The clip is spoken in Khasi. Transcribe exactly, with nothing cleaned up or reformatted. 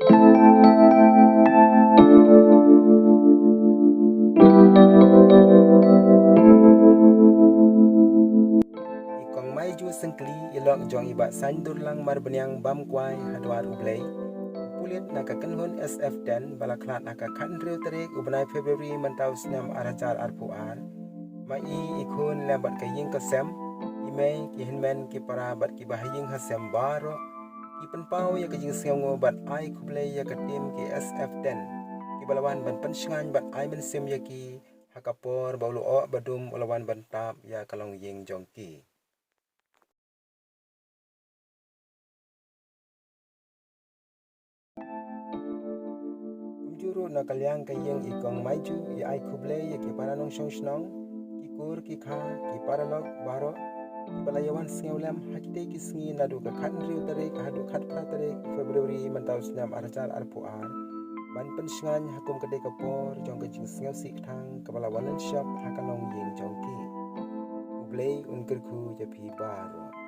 I Kong Maiju Syngkli, i lok jong i Bah Saindurlang Marbaniang Bamkwai ha dwar U Blei, u pulit na ka kynhun S F ten ba la khlad ha ka khathynriew tarik u bnai February mynta u snem ar hajar arphew ar. Ma i, i khun lem bad ka ïing ka sem, i mei, ki hynmen, ki para bad ki bahaïing hasem baroh, ki pynpaw ïa ka jingsngewnguh bad ai khublei ïa ka team ki S F ten, kiba la wan ban pynshngaiñ bad ai mynsiem ïa ki ha ka por ba u lyoh ba dum u la wan ban tap ïa ka longïing jong ki. Kumjuh ruh na ka liang ka ïing i Kong Maiju, i ai khublei ïa ki para nongshong shnong, ki kur ki kha, ki paralok baroh kiba la ïa wan sngewlem ha kitei ki sngi naduh ka khathynriew tarik haduh khatphra tarik February mynta u snem ar hajar arphew ar, ban pynshngaiñ ha kum katei ka por jong ka jingsngewsih kthang kaba la wan lynshop ha ka longïing jong ki. U Blei un kyrkhu ïa phi baroh.